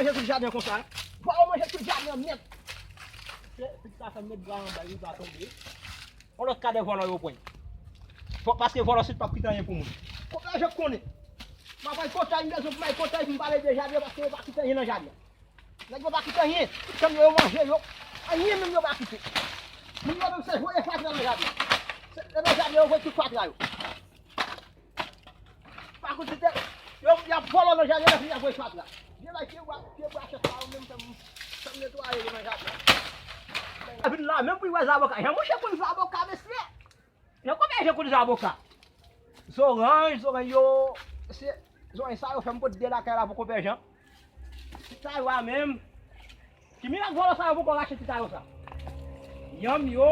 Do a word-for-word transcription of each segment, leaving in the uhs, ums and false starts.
Manje tout jaden konsa. Vòlò manje tout jaden an nèt. Se pitit la fè m met bra anba, li pa tonbe. On lòt kadè vòlò yo pran. Fò, paske vòlò sot p ap kite anyen pou moun. Konpè Jan konnen. M ap al kotay, m bezwen pou m al kotay pou m pale de jaden paske yo pa kite anyen nan jaden. Nèg yo pa kite anyen. Tout chanm yo, yo manje yo. Anyen menm yo pa kite. Moun yo menm se voye fatra nan jaden. Se, e nan jaden yo voye tout fatra yo. Pa koute tèt. Yo, y ap vòlò nan jaden, lè fini y ap voye fatra. Vye bay pye bwa, pye bwa chèf la, ou menm fè m, fè m netwaye yo nan jaden. Vin la, menm pou y wè zaboka. Jan monchè konn zaboka, mesye. Jan konpè Jan konn zaboka. Zoranj, zoranj yo, se, zoranj sa yo fè m pot de lakay la pou konpè Jan. Ti tayo a menm. Ki mirak vòlò sa yo poko rache ti tayo sa? Yanm yo,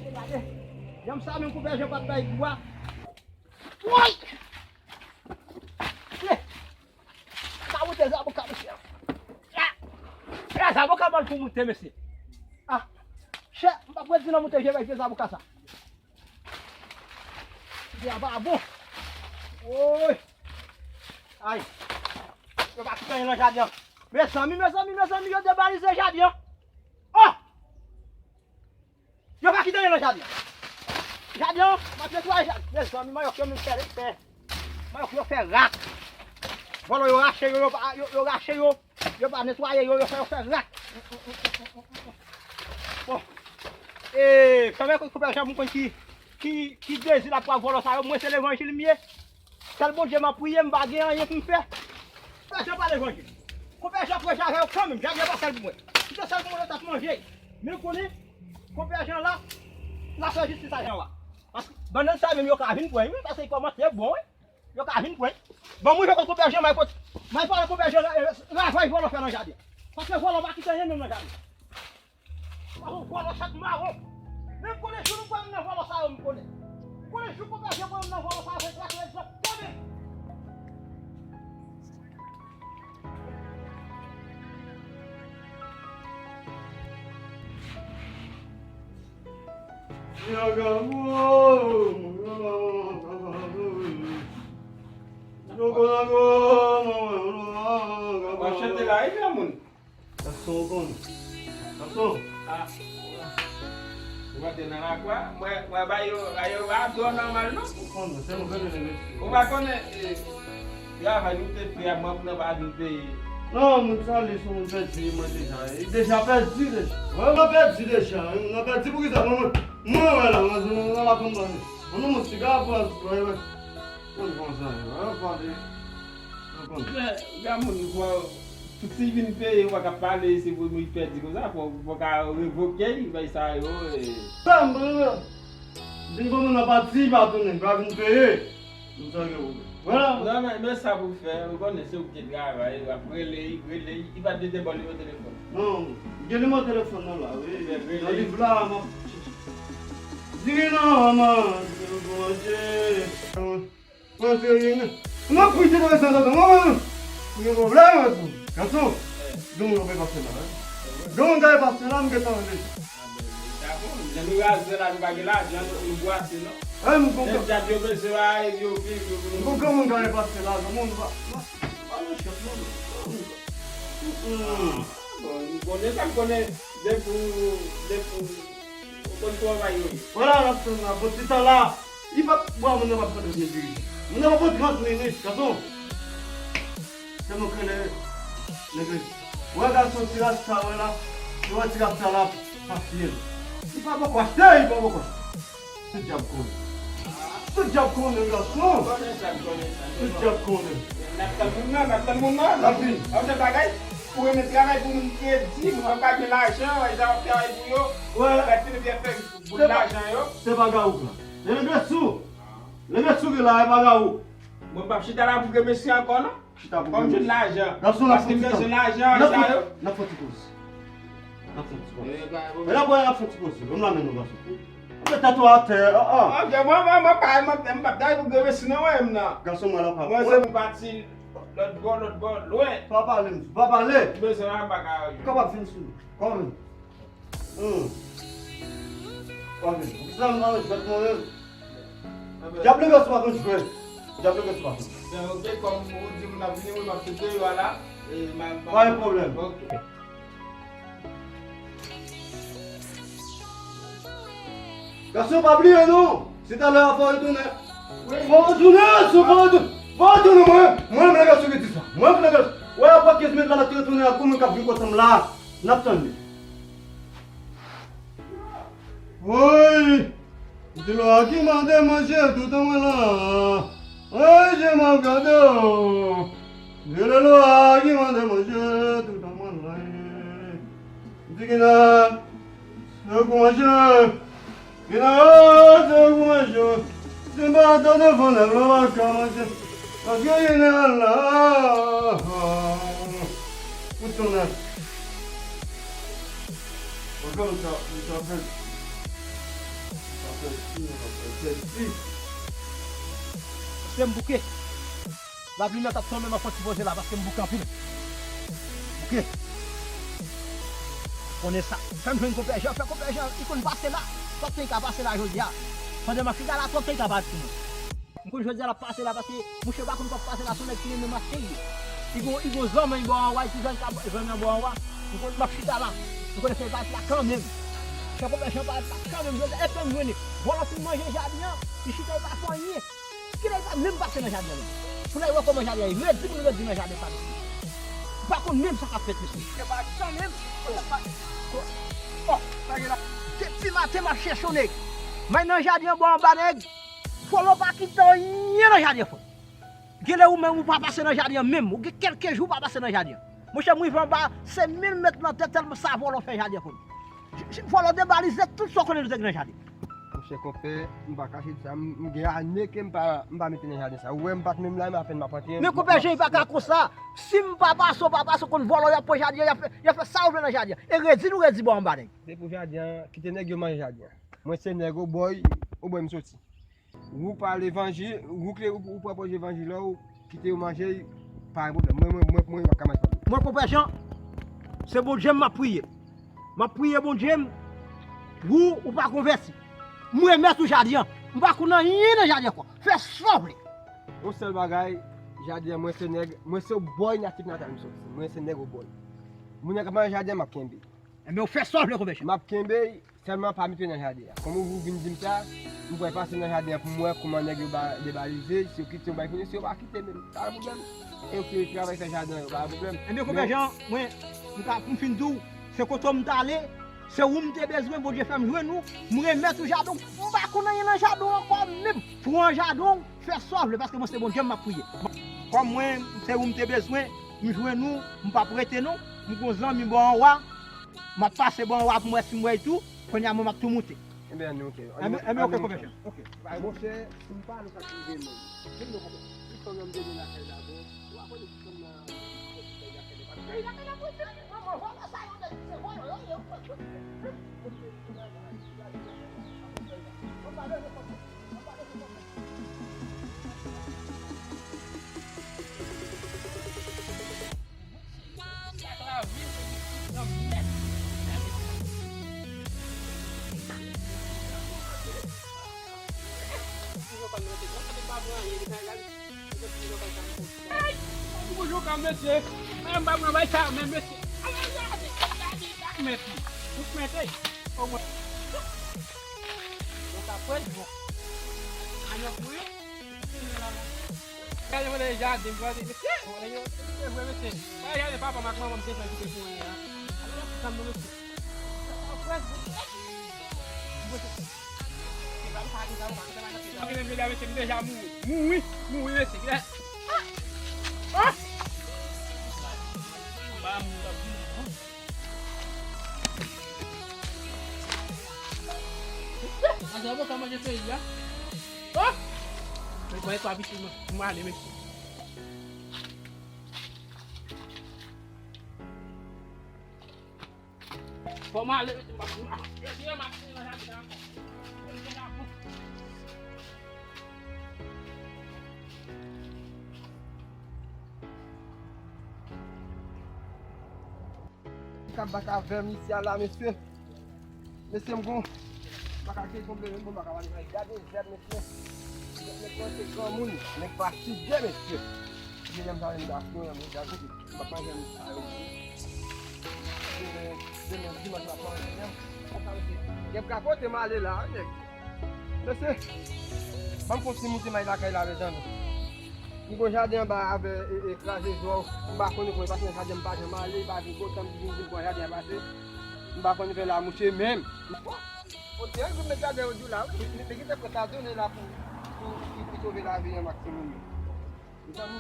se gade. Yanm sa menm konpè Jan pa t bay gou a. Woy! Ye! Sa wote zaboka, mesye. Ah! Ah, zaboka mal pou moute, mesye. Ah! Chè, m pa p redi nan moute vye bay vye zaboka sa. Vye a pa bon. Woy! Ay! Yo pa kite anyen nan jaden an. Mezanmi, mezanmi, mezanmi, yo debalize jaden an. Oh! Yo pa kite anyen nan jaden. Jaden an, m ap netwaye jaden. Mezanmi, manyòk yo menm fè, fè. Manyòk yo fè rak. Vòlò yo rache yo, yo pa, yo, yo rache yo. Yo pa netwaye yo, yo fè, yo fè rak. Bon. E, kanmenm konpè Jan m konn ki, ki, ki dezi l ap pran vòlò sa yo. Mwen se levanjil m ye. Sèl Bondye m ap priye, m pa gen anyen pou m fè. Konpè Jan pa levanjil. Konpè Jan ap manje avè yo kanmenm, jaden pa sèl pou mwen. Si te sèl pou mwen, yo t ap manje. Men konnen, konpè Jan la, l ap fè jistis a Jan wa. Paske bannann sa menm yo ka vin pran, wi, paske li kòmanse bon, wi. Yo ka vin pran. Bon, mwen jwe kont konpè Jan, may kot, may pale konpè Jan, eh, ravaj vòlò fè nan jaden. Paske vòlò pa kite anyen menm nan jaden. Ou vòlò chat mawon. Men m konnen jou nou pran m nan vòlò sa yo, m konnen. M konnen jou konpè Jan pran m nan vòlò sa yo, se tras egzanp konnen. Mwen chante la, wi, granmoun. Gason, ou konn. Gason. Ah. Ou antre nan lakwa, mwen, mwen ba yo, ba yo ba dò nòmal, non? Ou konn, se nou vle vle. Ou pa konnen, eh, travay nou te fè a, mwen pou nan pa vin peye. Non, moun sa li se yon moun pèdi, mwen deja. Li deja pèdi, deja. Mwen, mwen pèdi, deja. Mwen pèdi pou ki sa, mwen, mwen, mwen wè la, mwen, mwen, mwen la konn mwen. Mwen, mwen, siga, pran, pran, pran. Konn konsa, yo, yo pale. Yo konn. Men, granmoun, fò, tout si vin peye, ou pa ka pale, se pou li pèdi konsa, fò, fò ka revoke li, bay sa yo, e. Sa, m, m, m, vin bon, moun nan pati, pa tounen, pa vin peye. M sa gen pwoblèm. Vwala. Non, men, men sa pou fè, ou konnen se ou ki te travay, w ap rele, rele, li pa t de bò nimewo telefòn. Non, m gen nimewo telefòn nan la, wi. Nan liv la, m ap Diri non, manman, Diri Bondye. Mwen se ring. Mwen pwiti nan sa, sa, mwen, mwen. Mwen gen pwoblèm, gason. Gason, gen moun k ap pase la, wi. Gen moun k ap pase la, m gentan rele. Jan nou razè la, nou pa gen lajan, nou, nou bwase, non. Wi, m konprann. Menm djab yo bezwen a, yo viv, yo, yo. M konprann moun k ap pase la, granmoun, pa, pa, pa nan chèf, non. Mm, mm. Bon, m konnen sa, m konnen depi w, depi w, ou konn kòman bagay yo ye. Vwala, n ap tann la, bon, ti tan la, li p ap, bon, moun nan p ap konn vin diri. Moun nan p ap pran trant minit, gason. Sèlman ke lè, lè ke, wè gason ti rasta, wè la, wè ti rasta la, pa fye l. Li pa poko achte, li pa poko achte. Tout djab konnen. Tout djab konnen, gason. Konnen sa, konnen sa. Tout djab konnen. N ap tann moun nan, n ap tann moun nan. L ap vin. Ap fè bagay pou renmen travay pou moun kredi, moun pa gen lajan, wè, sa w ap travay pou yo. Wè. Wè, fini byen fè bout lajan yo. Se pa Gawouk la. Lè nèg sou. Lè nèg sou gen la, e pa Gawouk. Mwen p ap chita la pou gen mesye ankò, non. Chita pou kòm jwenn lajan. Gason, n ap fè ti tan. Paske m bezwen lajan, sa yo. N ap fè ti poz. N ap fè ti poz. E la, bwè, n ap fè ti poz. Ban m la men nou, gason. Ou met tèt ou atè, ah, ah. Ok, mwen, mwen, mwen pa, mwen, mwen p ap daye pou gen mesye nan men m nan. Gason, mwen la pa. Mwen se pou pati lòt bò, lòt bò, lwen. Pa pale, m, pa pale. M bezwen la, m pa ka. Ou kapab vin sou. Kòm. Hmm. Ok. Ou sa m nan jwèt mwen menm. Dyab leve sou pa konn jwe. Dyab leve sou pa konn. Ben, ok, kòm ou di moun ap vini, wi, m ap kite yo a la. Pa gen pwoblèm. Gason, pa bliye non. Si talè a fò retounen. Fò retounen, si fò retounen. Fò retounen, mwen. Mwen, mwen, gason ki di sa. Mwen, mwen, gason. Wè, apre kenz minit la, n ap retounen ak gwo moun k ap vin kote m la. N ap tann li. Woy! Di lwa ki mande manje toutan mwen la. Woy, je m ap gade w. Di lwa ki mande manje toutan mwen la. Di ki nan, se pou manje. Ki nan, se pou manje. Si m pa tande fò nèg la, m pa ka manje. Paske jeneral la, ou tounen. Ou konn sa, ou sa fè, ou sa fè si, ou sa fè si. Se m bouke. Lapli nan t ap tonbe, m ap fè ti poze la, paske m bouke anpil. Bouke. Konnen sa. Fè m jwenn konpè Jan, fè konpè Jan, li konn pase la. Twòp tan li ka pase la jodi a. Pandan m ap chita la, twòp tan li ka parèt sou mwen. M konn jodi a l ap pase la paske monchè pa konn k ap pase la, se yon nèg ki renmen mache li ye. Li gon, li gon zanmi bò anwa, li toujou al ka zanmi an bò anwa. M konn m ap chita la. M konn fè pati la kanmenm. Fè konpè Jan parèt la kanmenm, jodi a, epi m jwenn li. Vòlò fin manje jaden an, li chita, li pa fè anyen. Kilè li pa menm pase nan jaden an menm. Pou lè l wè kòman jaden an ye, redi pou l redi nan jaden sa mesye. Li pa konn menm sa k ap fèt mesye. Se pa kanmenm. Oh, sa gen la. Depi maten m ap chèche w nèg. M al nan jaden an bò anba nèg. Vòlò pa kite anyen nan jaden an, frè m. Genlè ou menm ou pa pase nan jaden an menm. Ou gen kèlke jou ou pa pase nan jaden an. Monchè, m rive anba, se mil mèt nan tèt tèlman sa vòlò fè jaden an, frè m. J-, j-, vòlò debalize tout sa w konnen nou te gen nan jaden. Monchè, konpè, m pa kache di sa, m, m gen ane ke m pa, m pa mete nan jaden sa. Ou wè m pa t menm la, m apèn m ap antre. Men konpè Jan, li pa ka konsa. Si m pa pase, ou pa pase, ou konn vòlò y ap pran jaden an, y ap fè, y ap fè sa yo vle nan jaden an. E redi nou redi bò anba nèg. Se pou jaden an, kite nèg yo manje jaden an. Mwen se nèg Obòy, Obòy m soti. Ou pa levanjil, ou kle, ou, ou pran pòz levanjil la, ou kite yo manje, pa gen pwoblèm. Mwen, mwen, mwen, mwen, m ap ka manje. Mwen, konpè Jan, se Bondye m m ap priye. M ap priye Bondye m, ou, ou pa konvèti. M remèt ou jaden an. M pa konn anyen nan jaden an ankò. Fè sa w vle. Yon sèl bagay, jaden an, mwen se nèg, mwen se Obòy natif natal m soti. Mwen se nèg Obòy. Moun nan k ap manje jaden an, m ap kenbe. Enben, ou fè sa w vle, konpè Jan. M ap kenbe, sèlman pa mete nan jaden an. Kòm ou vin di m sa, m pral pase nan jaden an pou m wè kòman nèg yo ba, debalize, si yo kite yo bay pou nou, si yo pa kite menm, pa gen pwoblèm. E yo ki travay fè jaden an yo, pa gen pwoblèm. Enben, konpè Jan, mwen, m ka, pou m fin di w, se kote w m t ale, se ou m te bezwen, Bondye fè m jwenn ou, m remèt ou jaden w, m pa konn anyen nan jaden w ankò menm. Pran jaden w, fè sa w vle, paske mwen se Bondye m ap priye. Kòm mwen, se ou m te bezwen, m jwenn ou, m p ap rete non, m gon zanmi bò anwa, m ap pase bò anwa pou m wè si m wè l tou, kounye a mwen m ap tou moute. Enben, ann moute. Enben, enben, ok, konpè Jan. Ok. Monchè, si m pa nou ka twouve moun. Vin non, konpè. Si fanm nan m te vin lakay la, bon, ou pa konnen si fanm nan, Ay, ou toujou ka, mesye. Ay, m pa pran bay sa, men mesye. Ay, ay, ay, ay, ay, ay, mesye. Ou mete. Ou mwen. Bon, sa pwès bon. Anyo pou yo. Gade mwen nan jaden, gade, mesye. Mwen yo, se vre, mesye. Gade jaden papa m ak manman m te fè kite pou mwen an. Gade yon ti fanm nan, mesye. Sa pwès bon. Mwen te, se pa m sa ki sa, ou pa, se pa nan pita. Mwen te deja mouri. Mouri, mouri, mesye. Ah! Ah! Adan mwen ka manje peyi a. Oh! Mwen pa epa pitit mwen. Mwen ale, mesye. Fò mwen ale, mesye, mwen ap, mwen ap, mwen ap, mwen ap. K ap bat avè m isi a la, mesye. Mesye, m gon, m pa ka kenbe konpleman, m pa ka pale. Gade zèb, mesye. Nèg mwen se granmoun, nèg fatige, mesye. Demen sa, m ta fou, m ta fou. M pa manje m sa yo. Demen, demen dimanch, m ap manje, m ap manje. Gen kapote m ale la, nèg. Mesye, ban m fon ti moute may lakay la, mezanmi. M gon jaden anba avè e, e, kraze zò. M pa konnen kòman pase nan jaden, m pa janm ale, pa vin kontan m vin di m gon jaden pase. M pa konn fè la mouche menm. Bon, on dirait que met jaden yo di w la, wi. Men, men ki te pran sa donnen la pou, pou, pou, pou sove lavi an ak timoun yo. Mezanmi,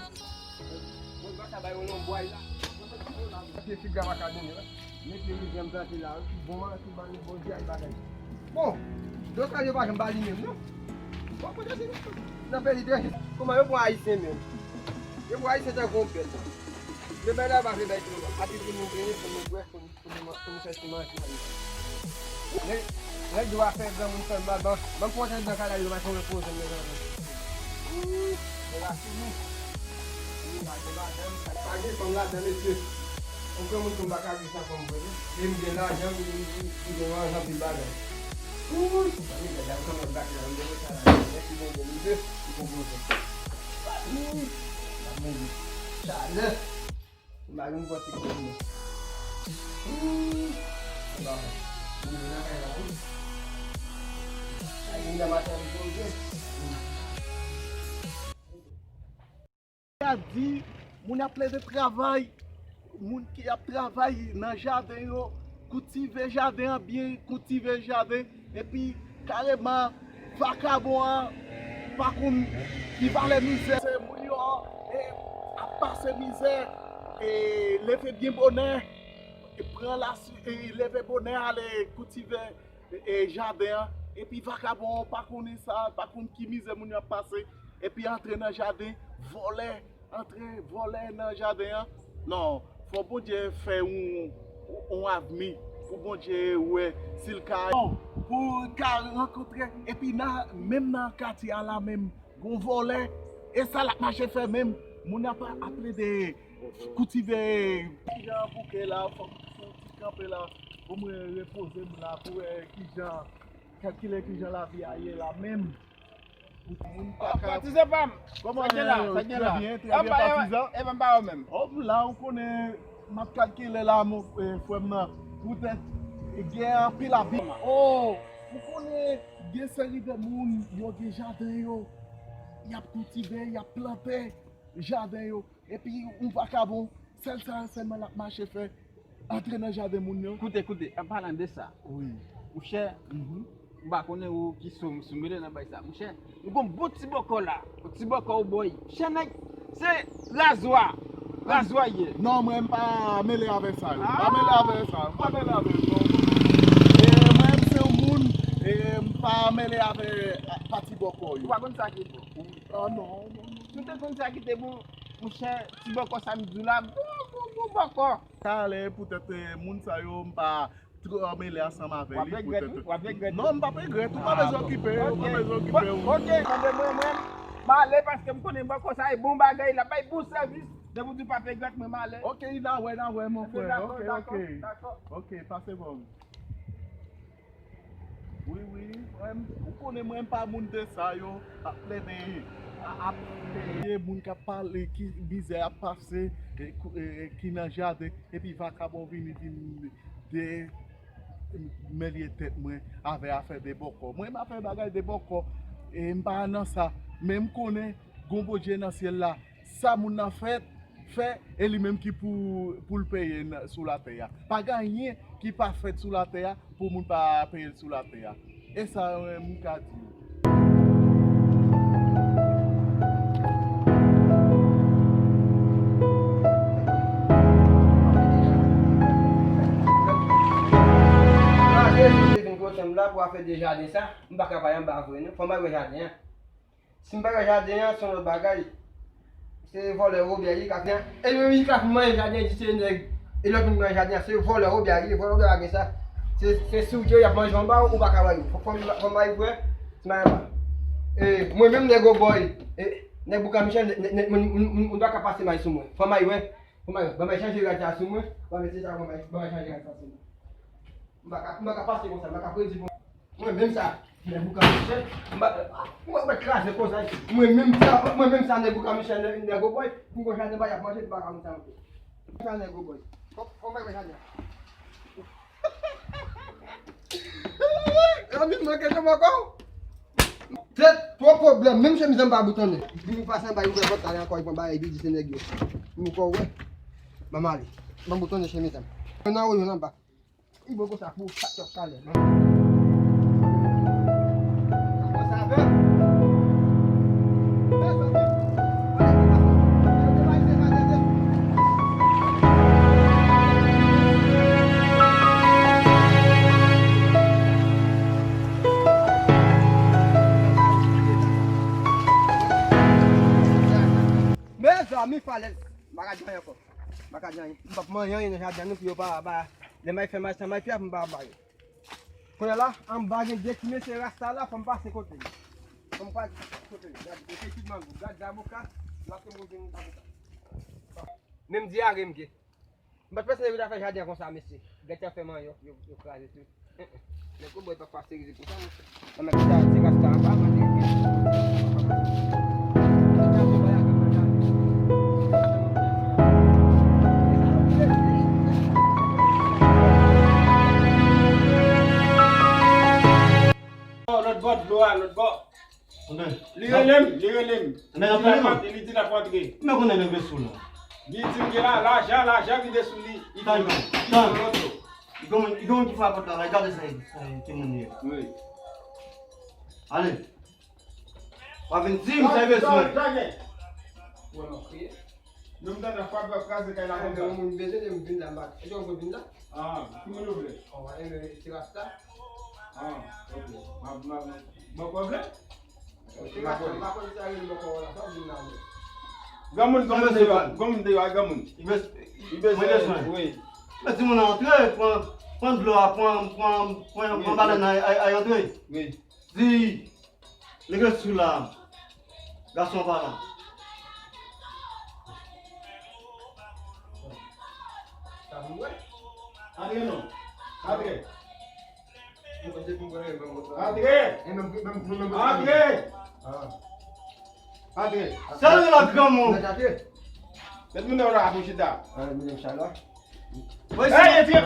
mwen pa ka bay yon non bway la. Mwen pa ka bay yon non bway la. Mete figa pa ka donnen la. Mete mizè m plante la, wi. Bon, an, ki ban li bon djay bagay. Bon, dlo sa yo pa janm ba li menm, non. Bon, kote se nan peyi de, kòman yo pran Ayisyen menm? Yo pran Ayisyen tankou yon bèt. Yo bay la pa vle bay dlo. Api pou nou vini, pou nou bwè, pou nou, pou nou, pou nou fè ti manje. Lè, lè dlo a fè granmoun fè m mal, ban, ban m pran tèt nan kay la, yo pa fè repoze m, mezanmi. Ooh, nèg la fini. Fini, pa gen madanm, pa gen fanm ladan, mesye. Yon granmoun tou m pa ka viv san fanm vre non. E m gen lajan, m, m, m, m gen lajan, anpil bagay. Ooh, mezanmi, gade kòman m bati la, m gen sa la, mèsi Bondye, m de, m konpoze. Ooh, m ap mouri. Chalè. M pa gen pòt ki konn mwen. Ooh, m pa mwen. M vin nan kay la, wi. Ay, m nan maten m poze. Sa di, moun ap plede travay, moun ki ap travay nan jaden yo, koutive jaden an byen, koutive jaden, epi kareman, vakabon an pa konn ki valè mizè. Se moun yo, e, ap pase mizè, e, leve byen bonè, e, pran lasi, e, leve bonè, ale koutive, e, jaden an, epi vakabon an pa konnen sa, pa konn ki mizè moun yo ap pase, epi antre nan jaden, vòlè, antre vòlè nan jaden an. Non, fò Bondye fè yon, yon avni pou Bondye wè si l ka, non, pou l ka rankontre, epi nan, menm nan katye a la menm, gon vòlè, e sa l ap mache fè menm, moun ap, ap plede koutive. Kijan bouke la, fò m fè yon ti kanpe la, pou mwen repoze m la, pou wè kijan, kalkile kijan lavi a ye la menm. Moun pa ka. Patizan pa m. Kòman, sa gen la, sa gen la. Trè byen, trè byen, patizan. E pa m pa yo menm. Hòm la, ou konnen, m ap kalkile la, mon, e, frè m nan. Poutèt gen anpil abi. Oh, ou konnen, gen seri de moun, yo gen jaden yo. Y ap koutive, y ap plante jaden yo. Epi yon vakabon, sèl sa sèlman l ap mache fè, antre nan jaden moun yo. Koute, koute, an palan de sa, wi, monchè, m pa konnen ou ki sou, sou mele nan bay sa. Monchè, nou gon bon ti bòkò la, yon ti bòkò ou bòy. Monchè, nèg, se razwa, razwa ye. Non, mwen, m pa mele avè sa yo. M pa mele avè sa, m pa mele avè yo, non. E mwen, m se yon moun, e m pa mele avè, a, pati bòkò yo. Ou pa konn sa ki bon. Ah, non, non, non. Si w te konn sa ki te bon, monchè, ti bòkò sa m di w la, bon, bon, bon bòkò. Talè, poutèt, eh, moun sa yo, m pa twò mele ansanm avè li, poutèt. W ap regrèt, wi, w ap regrèt. Non, m p ap regrèt, ou pa bezwen okipe, ou pa bezwen okipe, wi. Ok, tande mwen, mwen, m ale paske m konnen bòkò sa e bon bagay, l ap bay bon sèvis. Depi w di w p ap regrèt, mwen, m ale. Ok, n a wè, n a wè, mon frè. Ok, ok. Ok, pase bon. Wi, wi, mwen, ou konnen mwen pa moun de sa yo, ap plede, a, ap plede moun k ap pale, ki mizè ap pase, e, kou-, e, e, ki nan jaden, epi vakabon vini di m de mèlye tèt mwen avè afè de bòkò. Mwen, m pa fè bagay de bòkò, e m pa nan sa, men m konnen gon Bondye nan syèl la, sa moun nan fè, fè, e li menm ki pou, pou l peye nan, sou latè a. Pa gen anyen ki pa fèt sou latè a pou moun pa peye l sou latè a. E sa menm m ka di w. Kote m la pou afè de jaden sa, m pa ka pa anba vre non. Fò m al wè jaden an. Si m pa wè jaden an, se yon lòt bagay. Se vòlè oubyen li ka fè. E li menm li ka fin manje jaden an, di se nèg. E lòt moun manje jaden an, se vòlè oubyen li, vòlè oubyen pa gen sa. Se, se si w di yo y ap manje anba w, ou pa ka wè yo. Fò, fò, fò m al wè, se manje anba. E, mwen menm nèg obòy, e, nèg Bouka Michel, nèg, nèg, moun, moun, moun, moun pa ka pase may sou mwen. Fò m al wè, fò m al wè. Ban m al chanje rad sa sou mwen, ban m al, se sa, ban m al, ban m al chanje rad sa sou mwen. M pa ka, m pa ka pase konsa, m pa ka predi konsa. Mwen menm sa, Nèg Bouka Michel, m pa, mwen, mwen kraze konsa. Mwen menm sa, mwen menm sa, nèg Bouka Michel, nèg, nèg Gwo Bòy, pou mwen jaden pa y ap manje, m pa ka konn sa manje. Sa nèg Gwo Bòy. Fò, fò mwen jaden. Anvi manke janm ankò. Tèt, twòp pwoblèm, menm chemiz an m pa boutonnen. Di m pase anba, ouvè pòt la ankò, li pran bagay, li di se nèg yo. M ankò wè. Ban m ale. Ban m boutonnen chemiz an. Mwen nan woyo anba. Li bon konsa pou sa k ap pale. Konsa avè m. Mezanmi. Mezanmi, falèz. M pa ka di anyen ankò. M pa ka di anyen. M p ap manyen anyen nan jaden an non pou yo pa, pa, lè m al fè maj, sa m al fè pou m pa ba yo. Kounye a la, anba gen de ti mesye rasta la, fò m pase kote yo. Fò m pase kote yo. Gad, yo te tout mango. Gad zaboka, l ap tonbe vin zaboka. Menm dyare m gen. M pa t panse nèg yo ta fè jaden an konsa, mesye. Gad sa fè manyen, yo, yo kraze tout. Nèg Gwo Bòy pa fache rive konsa, monchè. Nan men sa, ti rasta anba, mande. Lòt bò dlo a, lòt bò. Li rele m, li rele m. Li di l ap rantre, li di l ap rantre. Men konnen nèg sou la. Li di m gen la, lajan, lajan vide sou li. Li di m, li di m loto. Li gon, li gon ki frape pòt la, la, gade sa, sa, timoun ye. Wi. Ale. Pa vin di m sa bezwen. Wè, m ap kriye. Nou m tande frap ap kraze kay la konsa. Yon moun bezwen de m vin la, m pa. Èske yon moun vin la? Ah, ki moun ou vle? Ti rasta. Ah, ok. M ap, m ap, m ap pwoblèm. Ti rasta, m pa konn sa rele bòkò la, sa w vin la menm. Granmoun, granmoun deyò, granmoun deyò, granmoun. Li bez-, li bezwen, wi. Men timoun nan antre, pran, pran dlo a, pran, pran, pran, pran banann nan, ay, ay antre. Wi. Di, nèg sou la. Gason pa la. Sa pou mwen? Antre non. Antre. Antre. Antre. Antre. Sa nou la granmoun. Mèt moun nan la pou chita. Hey, etire!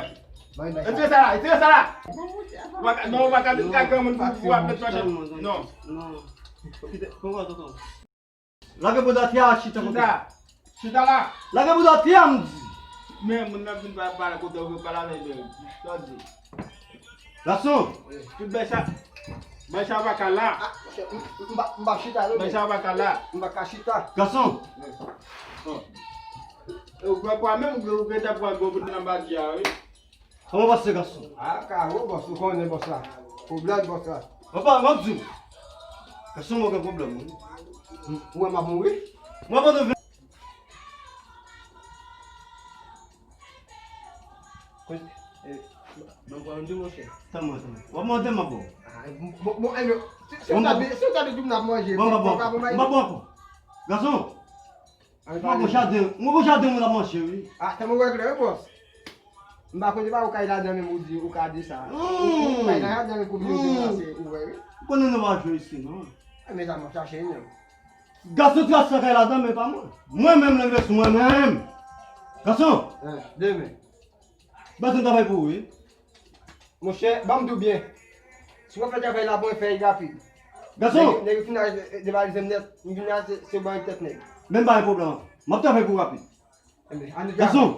Etire sa la, etire sa la! Non, ou pa ka vin ka granmoun pou, pou ap met manchèt. Non. Non. Kite, kòman, tonton? Lage bòd atè a, chita kote. Chita. Chita la. Lage bòd atè a, m di. Men moun nan vin pa, pa kote ou pale avè l, sa w di. Gason. Tout bay sa, bay sa pa ka la. Ah, monchè, m, m, m pa, m pa chita, non. Bay sa pa ka la. M pa ka chita. Gason. Bon. E ou kwè kwa menm ou, ou gentan pran gwo bout nan badi a, wi. Kòman w pase, gason? Ah, Kawo, bòs, ou konnen bòs la. Pwoblèm, bòs la. Papa, m ap di w. Gason, mwen gen pwoblèm, wi. Ou wè m ap mouri? Mwen pa te vin. Ban m pran di, monchè. Tann mwen, tann mwen. W ap mande m, m ap ba w. Ah, bon, bon, eh, si, si w ta di, si w ta di m ap manje, bon, m ap ba w. M ap ba w ankò. Gason, mwen gon jaden, mwen gon jaden mwen ap manje, wi. Ah, tann mwen wè klè, wi, bòs. M pa konn se pa ou kay ladan menm ou di, ou ka di sa. Ou, ou kay ladan menm pou vin di mwen se ou wè, wi. Ou konnen nou pa jwe isi, non. Eh, mezanmi, m ap chache yon. Gason tras sa kay ladan, men pa mwen. Mwen menm, lè m vle sou mwen menm. Gason! Eh, demen. Gason travay pou ou, wi. Monchè, ban m di w byen. Si w ap fè travay la, bon, fè l rapid. Gason! Nèg, nèg yo fin al devalize m nèt, m vin la, se, se ban tèt nèg. Men m pa gen pwoblèm. M ap travay pou ou rapid. Gason!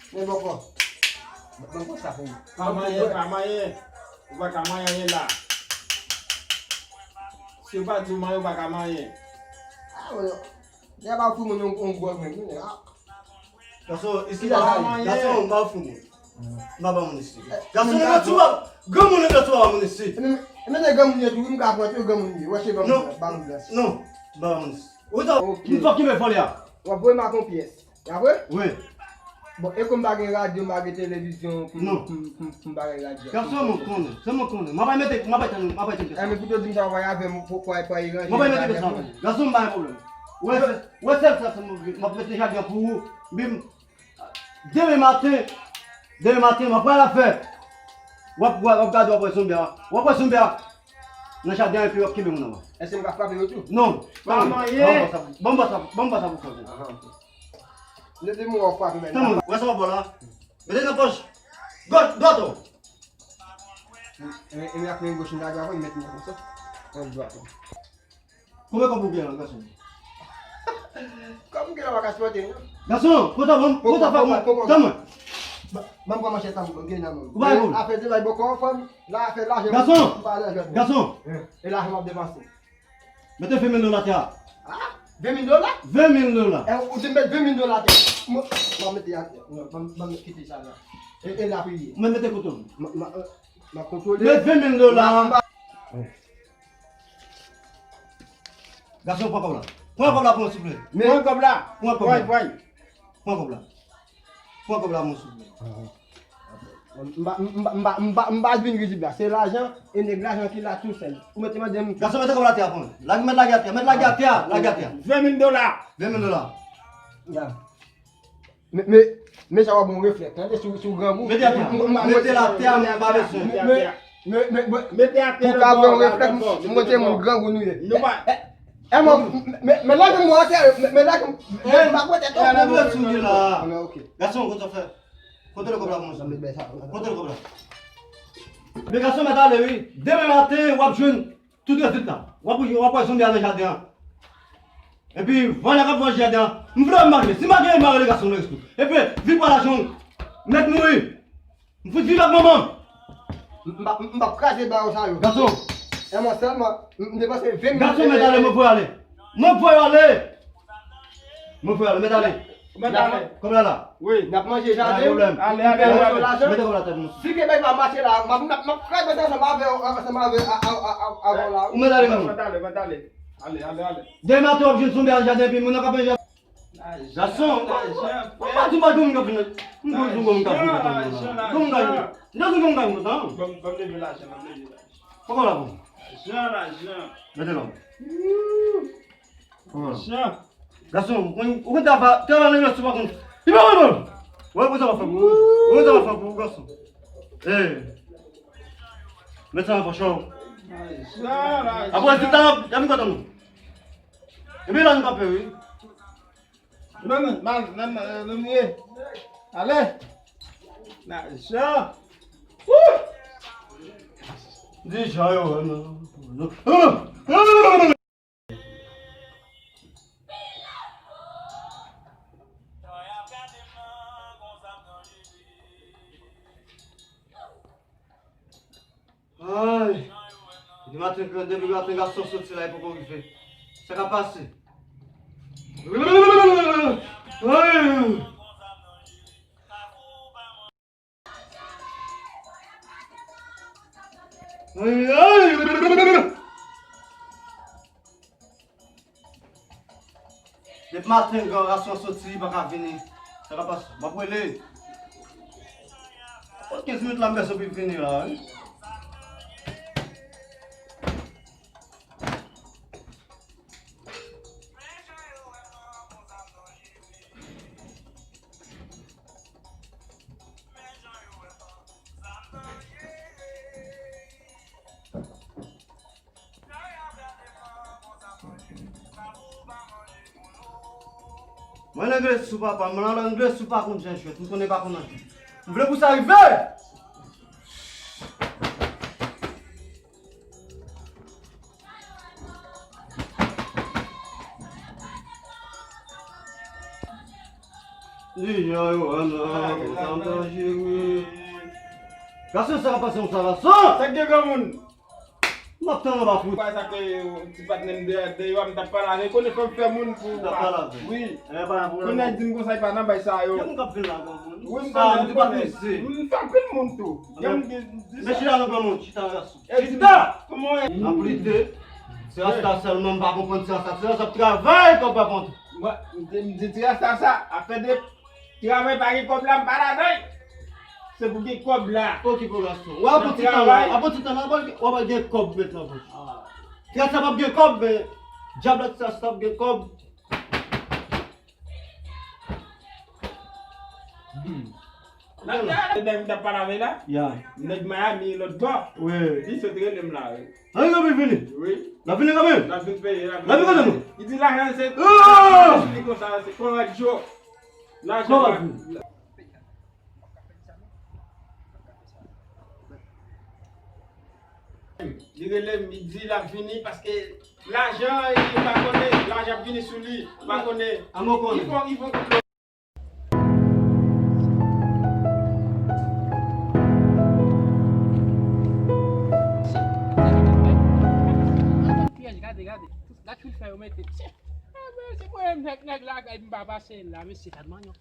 Men bòkò. Ban m pran sa pou ou. Pa manyen, pa manyen. Ou pa ka manyen anyen la. Si yo pa di w manyen, ou pa ka manyen. Ah, bon. Nèg pa fout mwen yon, yon gwo grenn, wi, nèg. Ah. Gason, isi pa manyen. Gason, m pa fout mwen. M pa ba moun isi. Gason, mwen granmoun, mwen granmoun, mwen granmoun, m pa ba moun isi. Men, men nèg granmoun yo tou, wi, m ka pran tou granmoun yo. Wè se granmoun, ba moun glas. Non, m pa ba moun isi. Ou ta, m fòk kenbe vòlè a. W ap voye m ak yon pyès. Y ap vre? Wi. Bon, e kou m pa gen radyo, m pa gen televizyon pou, pou, pou, pou m pa gen radyo. Gason, mwen konnen, se mwen konnen. Mwen pa mete, mwen pa tann, mwen pa tann. Eh, men pou w di m sa, w pa avè m, pou, pou, pou al ranje. Mwen pa mete sa. Gason, m pa gen pwoblèm. Wè, se, wè, sèl sa, se mwen, m ap mete jaden pou ou. Bim. Demen maten, demen maten, mwen pral afè. W ap, w ap, w ap gade, w ap wè zonbi a. W ap wè zonbi a nan jaden an epi w ap kenbe moun anba. Èske m ka frape yo tou? Non. Pa manyen. Ban m pase, ban m pase, ban m pase pou fè. Ahan, ok. Leve men w frape men. Tann mwen, w wè sa w ap wè la? Mete nan pòch gòch dwat ou. E, e, e, ak men goch m lage avè m, met men konsa. Pòch dwat ou. Konbyen kòb ou gen la, gason? Kòb m gen la pa ka sipòte, non. Gason, kontan, ban m, kontan, fè mwen. Tann mwen. Ban m pran manchèt la, m gen nan men m. Ou pa gen. Afè de bay bòkò, fanm, la afè lajan. Gason! M pa lajan. Gason! E lajan m ap depanse. Mete ven mil dola atè a. Ah, ven mil dola? Ven mil dola. E ou di m met ven mil dola atè. M, m ap mete atè. Ban m, ban m kite sa la. E, e la priye. Mwen mete kote w. M, m, m ap kontwole. Met ven mil dola. M, m, Gason, pran kòb la. Pran kòb la pou mwen, souple. Pran kòb la. Pran kòb la. Pran kòb la. Pran kòb la, mwen, souple. M pa, m pa, m pa, m pa, m pa vin ridib la. Se lajan, e nèg lajan ki la tou sèl. Ou mete mande m. Gason, mete kòb la atè a pou mwen. Lage, mete lage atè, mete lage atè, lage atè. Ven mil dola. Ven mil dola. Ya. Men, men, men sa w ap bon reflèks, tande, si w, si w grangou. Mete atè. Mete l atè, mwen pa bezwen. Men, men, men, men, mete atè pou ka bon reflèks, m montre moun grangou nou ye. Nou pa. E, e, mwen, men, men lage m atè, men, men lage m, men m pa kote tò. Mwen bezwen sou li la. Ok. Gason, kote w fè? Kote l kòb la pou mwen? Kote l kòb la? Men gason, mèt ale, wi. Demen maten, w ap jwenn tout rezilta. W ap, w ap wè zonbi a nan jaden an. Epi, vòlè k ap vòlè jaden an. M vle w mare. Si m pa gen mare, gason, m respekte. Epi, vi pa lajan. Mèt mouri. M fout viv ak manman. M pa, m pa kraze ba yo sa yo. Gason. E mwen sèlman, m, m depanse ven mil. Gason, mèt ale, mwen voye ale. Mwen voye ale. Mwen voye ale, mèt ale. Mèt ale. Kòb la la. Wi. N ap manje jaden. Pa gen pwoblèm. Ale, ale, ale. Mete kòb la tèt mwen. Si Kebèk pa mache la, m ap, m ap, m ap kraze sa ansanm avè w, ansanm avè, a, a, a, a, avè w la. Ou mèt ale menm. Mèt ale, mèt ale. Ale, ale, ale. Demen maten w ap jwenn zonbi nan jaden epi moun nan k ap manje. Gason, ou pa di m pa gen moun k ap vin. M konn di w gen moun k ap vin kontan moun nan. Gen moun k ap vin. M ta di gen moun k ap vin kontan. Ban m, ban m leve lajan, ban m leve lajan. Poko la bon. Lajan, lajan. Mete la. Poko la. Lajan. Gason, ou konn, ou konn travay, travay nan resto pa konn. Li pa konn. Wè, konn sa w ap fè pou ou. Wè, konn sa w ap fè pou ou, gason. Hey. Met sa nan pòch ou. Lajan, lajan. Apre, si ta, ta vin kontan nou. Epi la nou kanpe, wi. Nan, nan, nan, nan, nan, nan, ye. Ale. Nan, jan. Wouh! Di jan yo, non. Ay! Depi maten, depi maten gason soti la, li poko rive. Sa k ap pase? Ay! Ay, ay! Depi maten, gran gason an soti, li pa ka vini. Sa k ap pase? M ap rele. Apre kenz minit la, m bezwen pou l vini la, wi. Mwen angle sou papa, mwen angle sou pa konn jan jwèt, m konnen pa konn angle. M vle pou sa rive! Li jan yo wè m nan, konsa m danjere. Gason sa pase yon sa gason! Sa k gen granmoun? M ap tann anba fout. Pase sa ke ti patnè m deyò, deyò a, m t ap pale avè l, konnen fò m fè moun pou. M t ap pale avè l. Wi. Konnen di m konsa, li pa nan bay sa yo. Gen moun k ap vin la, granmoun. Wi, m konnen, m konnen. M fè anpil moun tou. Gen moun ki di sa. Men chita non, granmoun, chita, gason. Chita! Kòman w ye? N ap lite. Ti rasta sèlman, m pa konprann ti rasta. Ti rasta ap travay kòb pa konte. Mwen, m di, m di ti rasta sa, afè de travay pa gen kòb la, m pa ladan l. Se pou gen kòb la. Okipe w, gason. W ap pran ti tan la, w ap pran ti tan la, w ap gen kòb mentnan. Ti rasta p ap gen kòb, men dyab la ti rasta p ap gen kòb. Hmm. Nèg m t ap pale avè la. Ya. Nèg Miami lòt bò. Wi. Li sot rele m la, wi. An, li vini. Wi. L ap vini kanmenm? L ap vin peye, l ap vin peye. L ap vin kanmenm? Li di lajan se, ah! Li konsa, se kòrèk, Joe. Lajan pa. Li rele m, li di l ap vini paske lajan, li pa konnen, lajan ap vini sou li, pa konnen. An, mwen konnen. Li fò, li fò. Gade, gade. Gad tout fè yo mete. Ah, men se mwen menm nèg, nèg la, m pa pase la, mesye, gad manyon.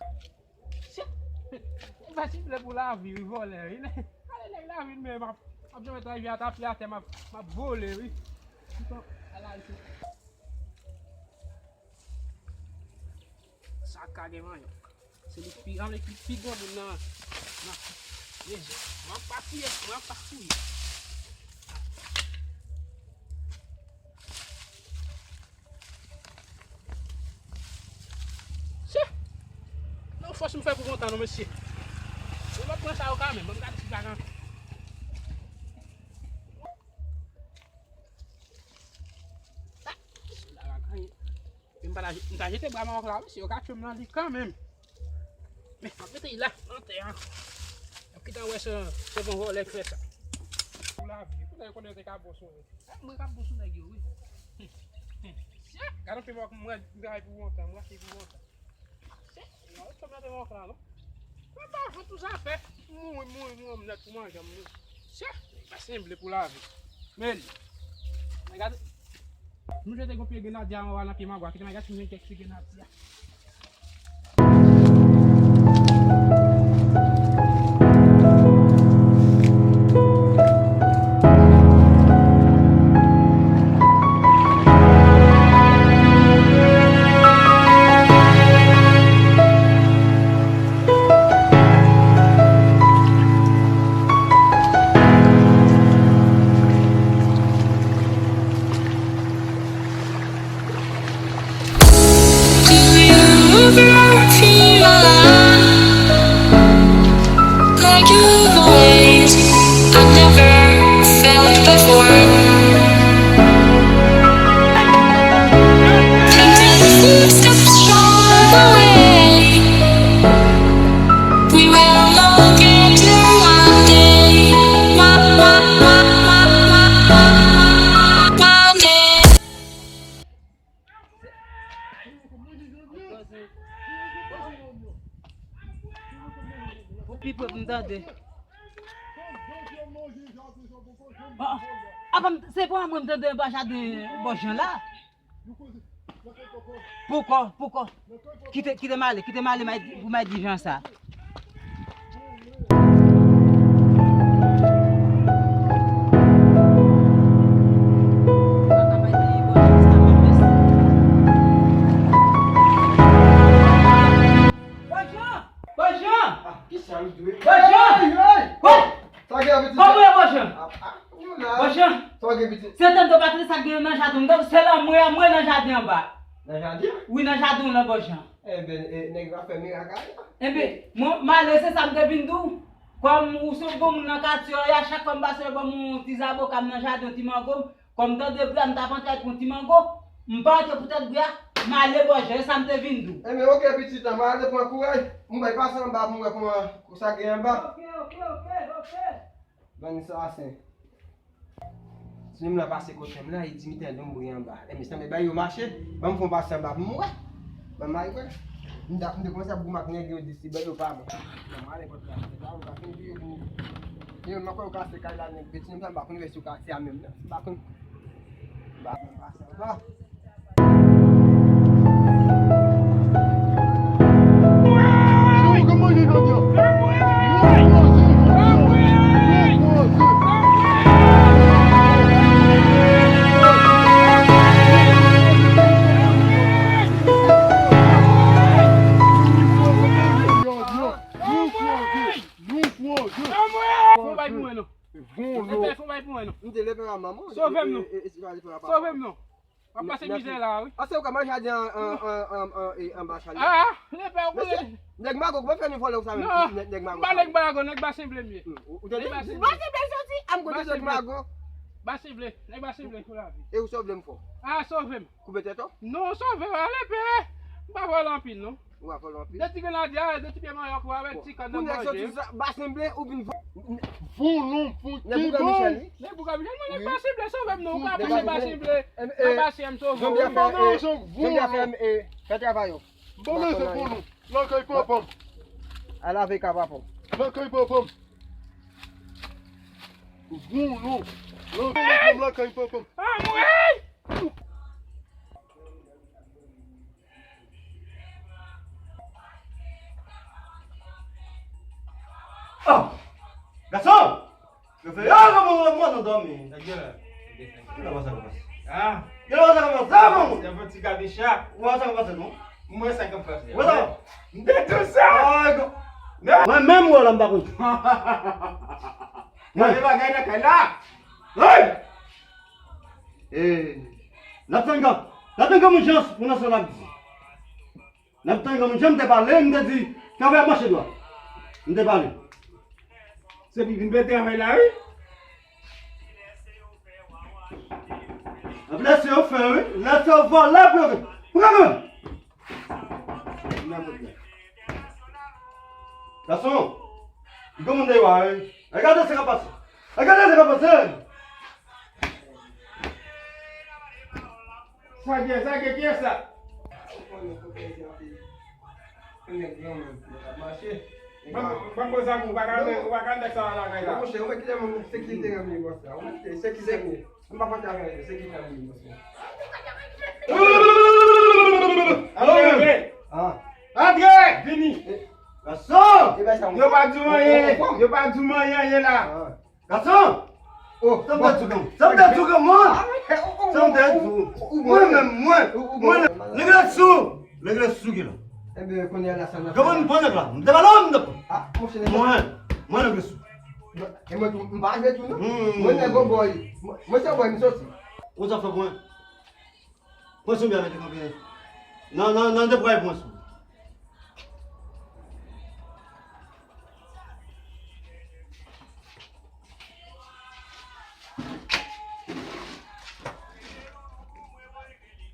Shit! Li pa sible pou lavi, wi, vòlè, wi. Ale nèg lavi, men m ap, m ap janm travay, ata pye atè, m ap, m ap vole, wi. Toutan, ala, wi. Sa ka gen manyon. Se li ki pi, ann, li ki pi granmoun nan, nan, Jezi. M ap pa fouye, m ap pa fouye. Chè! Non, fòs m fè pou kontan non, mesye. Mwen pa pran sa yo kanmenm, ban m gade si pa gen. Ah, sila la ganyen. M pa ta, m ta jete bra mawòk la, mesye, yo ka tchwe m nan li kanmenm. Men, m ap mete l la, nan tè a. Y ap kite wè se, se bon vòlè k fè sa. Pou lavi, kounye a yo konnen yo te ka bon sou mwen. Eh, mwen k ap bon sou nèg yo, wi. Gade yon pye mawòk mwen, m travay pou lontan, m rache pou lontan. Se, non, yo tchwe m nan pye mawòk la, non. Mwen pa vant tout zafè. Mouri, mouri, mouri, m nèt pou manje, m mouri. Se, pa senble pou lavi. Men li. Men gade. Nou jete gon pye grenadye anba nan pye magwa. Kite m gade si m jwenn kèk ti grenadye. Pou pi pwòp m tande. Ah, ah, se pou mwen m tande anba jaden bò Jan la. Poukò, poukò. Kite, kite m ale, kite m ale, m a di, pou m a di jan sa. Bò Jan! Bò Jan! Ah, kisa m dwe? Bò Jan! Hey, hey! Hey! Sa gen, pitit? Kòman w ye, Bò Jan? Ah, ah, nou la. Bò Jan! Sa gen, pitit? Se tande w pa tande sa k gen nan jaden w. Se lanmou, lanmou nan jaden anba. Nan jaden? Wi, nan jaden w lan, Bò Jan. Enben, e, nèg la fè mirak a la. Enben, mwen, m ale, se sa m te vin di w. Kòm ou se yon bon moun nan katye w, a chak fwa m pase, yo ban m yon ti zaboka m nan jaden, yon ti mango m. Kòm m tande bri a, m t ap antre al pran ti mango, m pa antre poutèt bri a, m ale Bò Jan, e sa m te vin di w. Enben, oke, pitit, m ale pran kouraj. M bay pase anba pou m wè kòman sa gen anba. Oke, oke, oke, oke. Bann sasen. Si menm la pase kote m la, li di m tande yon bri anba. Enben, sa m bay yo mache, ban m fè yon pase anba pou m wè. Ban m al wè. M t ap, m te kòmanse ap goumen ak nèg yo di si bèl yo pa bon. Ban m ale kot la, se la ou ka fin di yo vini. Yo, m kwè yo kase kay la, nèg beti, m pa konn rès yo kase a menm nan. M pa konn. M pa konn pase anba. Fon bay pou mwen non. Fon bay pou mwen non. Sove m non. Sove m non. W ap pase mizè la, wi. Ase ou ka manje jaden an, an, an, an, an, e, anba chal la. Ah, lepè, ou konnen. Nèg mago, kòman fè nou vòlè ou sa menm? Non, nèg, nèg mago, m pa nèg mago, nèg Basen Ble m ye. Hmm, ou, ou te di, Basen Ble soti, a m konn nèg mago. Basen Ble, nèg Basen Ble pou lavi. E ou sove m fò. Ah, sove m. Koupe tèt ou? Non, sove m, a lepè. M pa vòlè anpil, non. Ou pa vòlè anpil? De ti grenadya, de ti pye manyòk, ou avèk ti kòn nan manje. Pou nèg soti sa, Basen Ble, ou vin vòlè. Vòlè, pou nèg Boukan Michel, wi. Nèg Boukan Michel, mwen, nèg Basen Ble, sove m, non. Ou ka pase Basen Ble. Nan Basen, m sove w, wi. Janbya fè, e, Janbya fè, e, fè travay ou. Bon, men se pou nou. Lakay papa m. Al lave ka papa w. Lakay papa m. Bon, non. Lakay papa m, lakay papa m. Anmwey! Oh! Gason! Yo fè, yo, kòman w mwen nan dòmi? Nèg yo la. Gade sa k pase. Ah. Gade sa k pase, non? Yon ti kabicha. Ou wè sa k pase, non? Mwen sa k pase. Wè sa. M te tou sa. Mwen menm wè la m pa konn. Gade bagay nan kay la. Hey! Eh, n ap tann granmoun, n ap tann granmoun Jans pou n wè sa l ap di. N ap tann granmoun Jans, m te pale, m te di, travay ap mache dwat. M te pale. Se li vin fè travay la, wi. Ap lèse yo fè, wi. Lèse yo vòlè pou yo fè. Pou yo fè. Gason, granmoun deyò a, wi. Gade sa k ap pase. Gade sa k ap pase. Sa gen, sa gen, kiyès sa? Ban m, ban m poze ak ou, ou pa ka, ou pa ka met sa lakay la. Monchè, ou wè kilè moun sekirite rann li bòs la. Ou wè sekirite rann li. M pa konn sa fè, sekirite rann li bòs la. Antre! Ah. Antre! Vini! Gason! Yo pa di w anyen, yo pa di w anyen, anyen la. Ah. Gason! Oh, sa m te di w, sa m te di w, mwen! Sa m te di w. Mwen menm, mwen, mwen, legle sou! Legle sou ki la. Ebyen, kounye a la, sa n ap fè. Granmoun, pran nèg la. M te pale, m te pale. Ah, monchè, nèg la. Mwen, mwen legle sou. E mwen tou, m pa jwe tou, non. Hmm. Mwen nèg gon bòy. Mwen, mwen se bòy, m soti. Ou sa fè mwen? Pran sou byen mete kanpe. Nan, nan, nan de pway pran sou.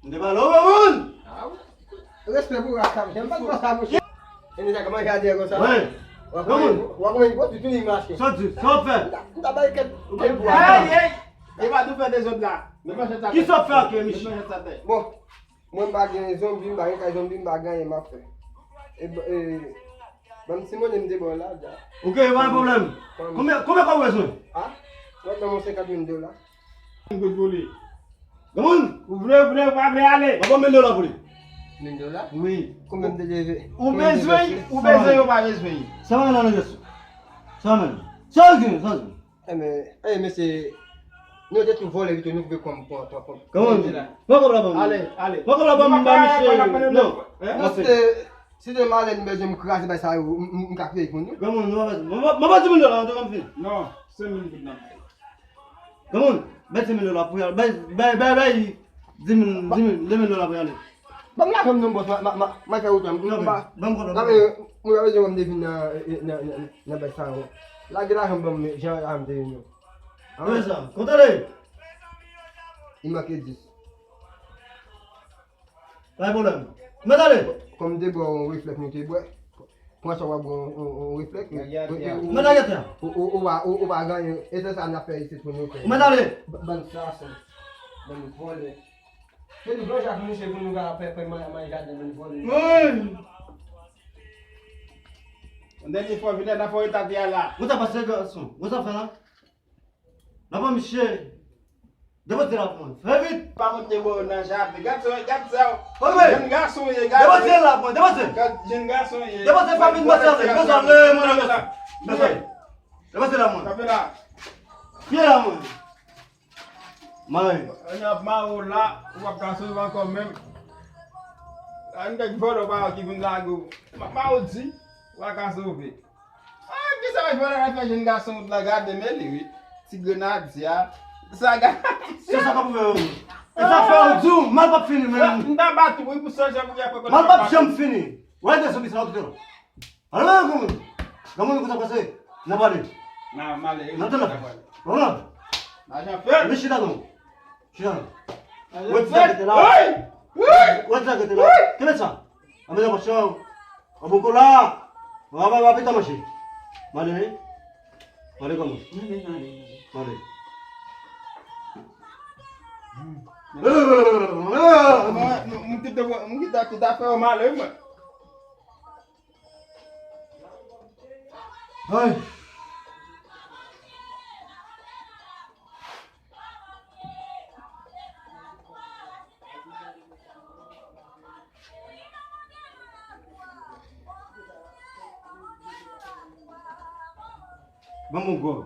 M te pale, o, moun! Respè pou rasta, monchè. M pa t konn sa, monchè. E nou ta kòman gade konsa? Wi. W ap konn, w ap konn, w ap tounen mache. Sa w di, sa w ap fè? M ta, m ta bay kèk, kèk bwa. Ey, ey! E pa tou fè dezòd la. Met manchèt sa tèt. Kisa w ap fè ak Michel? Met manchèt sa tèt. Bon, mwen m pa gen zonbi, m pa gen kay zonbi, m pa gen anyen m ap fè. E, e, ban m ti monnen m te ba w la, dja. Ok, pa gen pwoblèm. Konbyen, konbyen kòb ou bezwen? A? Mwen ban mwen senkant mil dola. Yon goud pou li. Granmoun! Ou vle, ou vle, ou pa vle, ale. Mwen ban mil dola pou li. Mil dola? Wi. Konbyen m te dwe? Ou bezwen, ou bezwen, ou pa bezwen. Sa mwen nan legle sou. Sa mwen. Sa mwen, sa mwen. Enben, enben, mesye, nou te tou vòlè pito, nou vle kòm, kòm, kòm, kòm. Kòman? Pran kòb la ban m. Ale, ale. Pran kòb la ban m, ba misye. Non. Paske si te malè nou bezwen m kraze bay sa yo, m, m, m ka peye pou nou. Granmoun, mwen pa, mwen pa, mwen pa di mil dola, an tou ka m fini. Non, senk mil goud nan. Granmoun, bay senk mil dola pou y al, bay, bay, bay, bay, di mil, di mil, de mil dola pou y ale. Ban m lajan m non, bòs, m a, m a, m a, m a fè wout la. M pa, ban m kòb la. Gade, mwen pa bezwen wè m te vin nan, nan, nan, nan bèt sa yo. Lage lajan m ban m, jan lajan m te vin yo. Konbyen sa? Konte ale. Li manke dis. Pa gen pwoblèm. Mèt ale. Kòm m te bwè yon reflèks nou te bwè. Pran sa w ap bwè yon, yon, yon reflèks. Mèt ale atè. Ou, ou, ou pa, ou, ou pa gen anyen. E se sa n ap fè isit pou nou fè. Mèt ale. Bann sasen. Bann vòlè. Se nou blan jak mouche pou nou ka fè, fè man-, manje jaden moun vòlè. Wi. Yon dènye fwa, vin la, n a fè w eta te a la. Ou ta pase gason. Ou ta fè la? N a pran misye. Depoze la pou mwen. Fè vit. Pa monte bò nan jape. Gad sa, gad sa. Jèn gason ye, gad. Depoze la pou mwen, depoze. Gad jèn gason ye. Depoze pa vin pase ale. Depoze ale, mwen la. Depoze. Depoze la, mwen. Kanpe la. Pye la, mwen. Mwen. Ann ap mare w la, ou p ap ka sove ankò menm. Ann nèg vòlè pa ki vin lage w. M ap mare w di, ou pa ka sove. Ah, kisa w vòlè la fè jèn gason la gade men li wi. Ti grenadya. Sa gade. Se sa k ap ouvè yo. E sa fè w di w, mal p ap fini, men. M ta bat ou, wi, pou sèl jan pou y ap rekonèt. Mal p ap janm fini. Wè de zonbi sa yo tout la. Ale, granmoun. Granmoun, kote w pase? N ap ale. N ap ale. N ap ale. Vini chita non. Chita non. Wè ti sa ki te la. Wè ti sa ki te la. Kenbe sa. Anben, pastè, an bon kou la. Mwen ap, ap, ap pita manje. M ale, wi. M ale, granmoun. M ale, m ale, m ale. M ale. Mwen, mwen, mwen kite, mwen kite tout afè yo, m ale, wi, mwen. Ay. Ban m yon gwòg.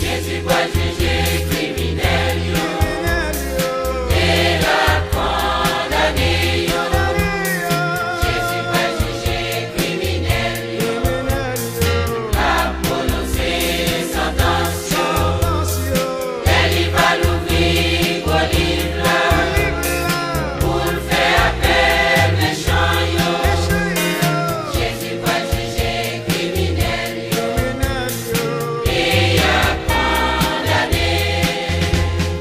Jezi pral jije kriminèl yo e l ap kondane yo. Jezi pral jije kriminèl yo, l ap pwononse santans yo. Lè li va louvri gwo liv la pou l fè apèl mechan yo. Jezi pral jije kriminèl yo e y ap kondane.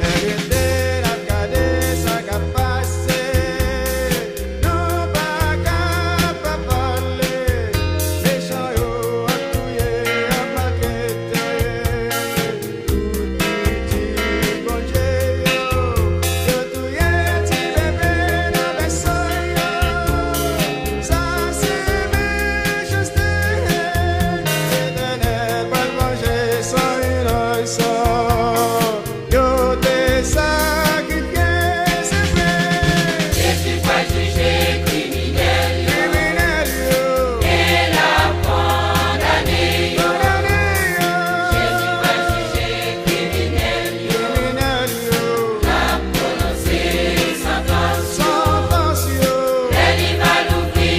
Lè rete n ap gade sa k ap pase, nou pa ka pa pale. Mechan yo ap touye, ap maltrete. Tout pitit Bondye yo, yo touye ti bebe nan bèso yo. Sa se mechanste. Letènèl pral vanje san inosan yo te sakrifye. Se vre. Jezi pral jije kriminèl yo. Kriminèl yo. E l ap kondane yo. Kondane yo. Jezi pral jije kriminèl yo. Kriminèl yo. L ap pwononse santans yo. Santans yo. Lè li va louvri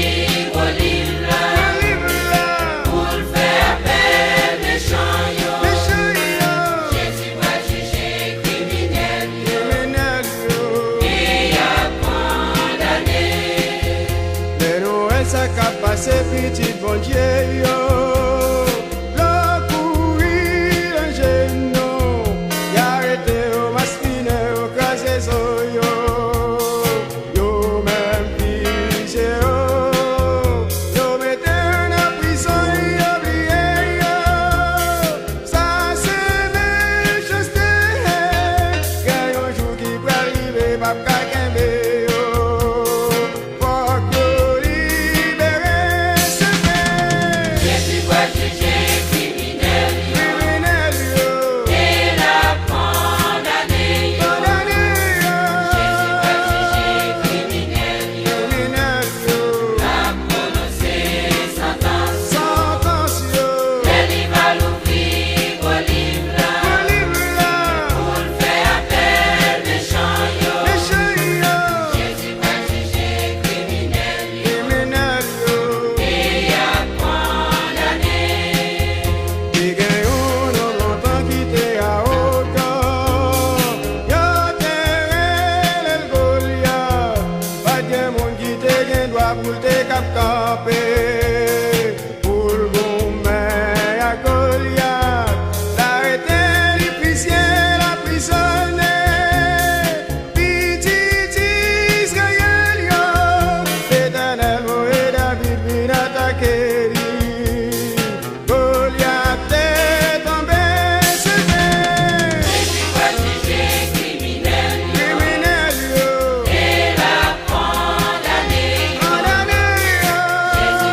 gwo liv la. Gwo liv la. Pou l fè apèl mechan yo. Mechan yo. Jezi pral jije kriminèl yo. Kriminèl yo. E y ap kondane. Lè nou wè sa k ap pase pitit Bondye yo, lò kouri nan je nou, y arete yo, maspinen yo, kraze zo yo. Yo menm fizye yo, yo mete yo nan prizon, yo bliye yo. Sa se mechanste. Gen yon jou ki pral rive, p ap ka kenbe yo. Fòk yo libere, se vre. Jezi pral jije kriminèl yo. Kriminèl yo. E l ap kondane yo. Kondane yo. Jezi pral jije kriminèl yo. Kriminèl yo. L ap pwononse santans yo. Santans yo. Lè li va louvri gwo liv la. Gwo liv la. Pou l fè apèl mechan yo. Mechan yo. Jezi pral jije kriminèl yo. Kriminèl yo. E y ap kondane. Te gen yon nonm lontan ki te awogan. Yo te rele l Golyat. Pa t gen moun ki te gen dwa pou l te kab kanpe pou l goumen ak Golyat. L arete li, fizye l, anprizone. Pitit Izrayèl yo, Letènèl voye David vin atake li. Golyat te tonbe, se vre. Jezi pral jije kriminèl yo. Kriminèl yo. E l ap kondane yo. Kondane yo. Jezi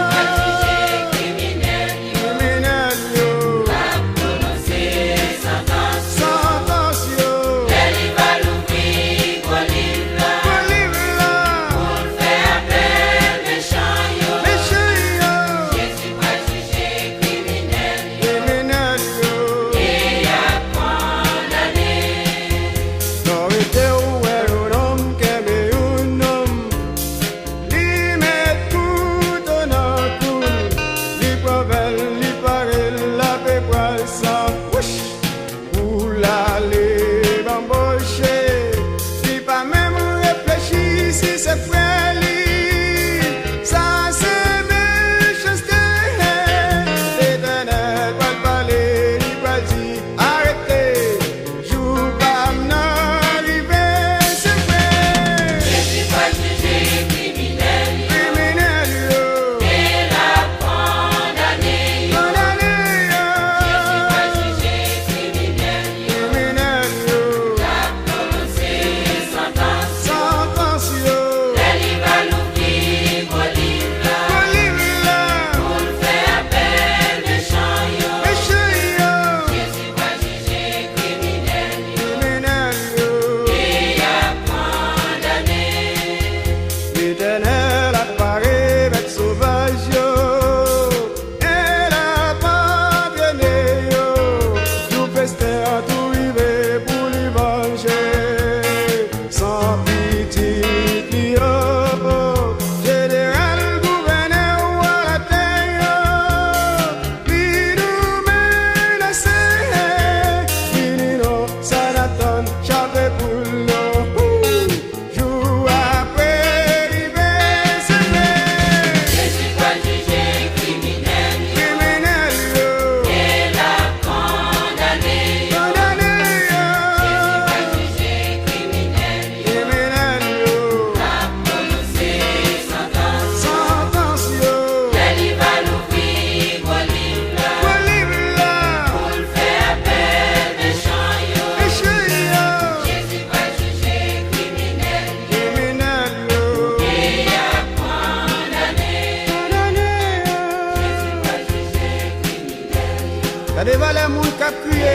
Gade valè moun k ap kriye.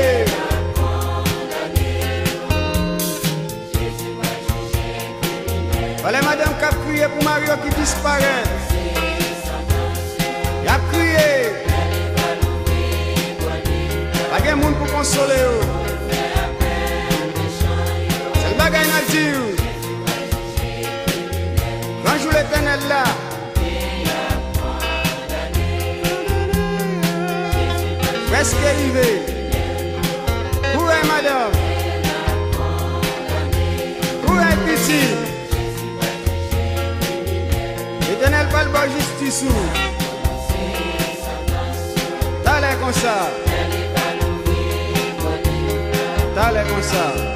Valè madanm k ap kriye pou mari yo ki disparèt. Y ap kriye. Pa gen moun pou konsole yo. Sèl bagay n ap di w, gran jou Letènèl la prèske rive. Kouraj madanm. Kouraj pitit. Letènèl pral ba w jistis ou. Talè konsa. Talè konsa.